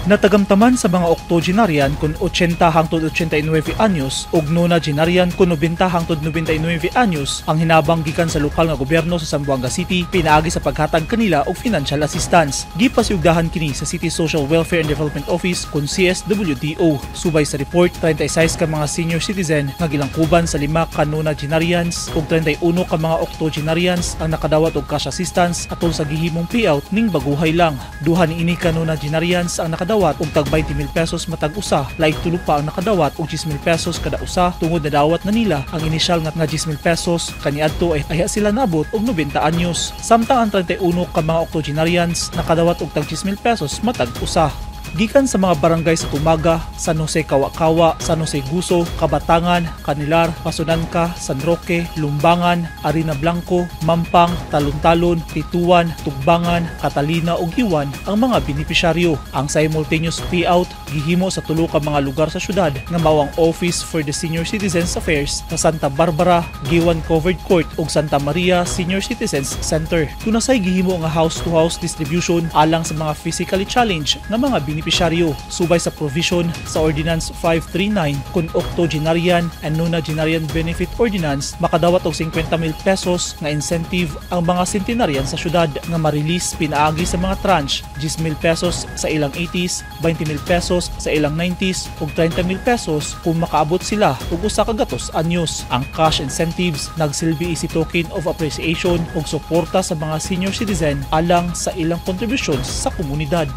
Natagamtaman sa mga octogenarian kon 80 hangtod 89 anyos ug nonagenarian kon 90 hangtod 99 anyos ang hinabang gikan sa lokal nga gobyerno sa Zamboanga City pinaagi sa paghatag kanila og financial assistance. Gipasiugdahan kini sa City Social Welfare and Development Office kon CSWDO. Subay sa report, 36 ka mga senior citizen nga gilangkuban sa lima ka nonagenarians ug 31 ka mga octogenarians ang nakadawat og cash assistance atol sa gihimong payout ning baguhay lang. Duha niini ka nonagenarians ang nakadawat og tag 20,000 pesos matag usa, laing tulo pa ang nakadawat og 10,000 pesos kada usa tungod nadawat na nila ang inisyal nga 10,000 pesos kaniadto ay ayha sila naabot og 90 anyos. Samtang ang 31 ka mga octogenarians nakadawat og tag 10,000 pesos matag usa. Gikan sa mga barangay sa Tumaga, San Jose Kawakawa, San Jose Guso, Kabatangan, Canilar, Pasonanca, San Roque, Lumbangan, Arena Blanco, Mampang, Talon-Talon, Tituan, Tugbangan, Catalina ug Guiuan ang mga benepisyaryo. Ang simultaneous payout gihimo sa tulo ka mga lugar sa syudad nga mao ang Office for the Senior Citizens Affairs sa Santa Barbara, Guiuan Covered Court ug Santa Maria Senior Citizens Center. Tuna say gihimo nga house-to-house distribution alang sa mga physically challenged nga mga benepisyaryo subay sa provision sa Ordinance 539 kun Octogenarian and Nonagenarian Benefit Ordinance. Makadawat og 50,000 pesos nga incentive ang mga centenarian sa syudad nga ma-release pinaagi sa mga tranche: 10,000 pesos sa ilang 80s, 20,000 pesos sa ilang 90s ug 30,000 pesos kung makaabot sila og 100 anyos. Ang cash incentives nagsilbi isip token of appreciation ug suporta sa mga senior citizen alang sa ilang kontribusyon sa komunidad.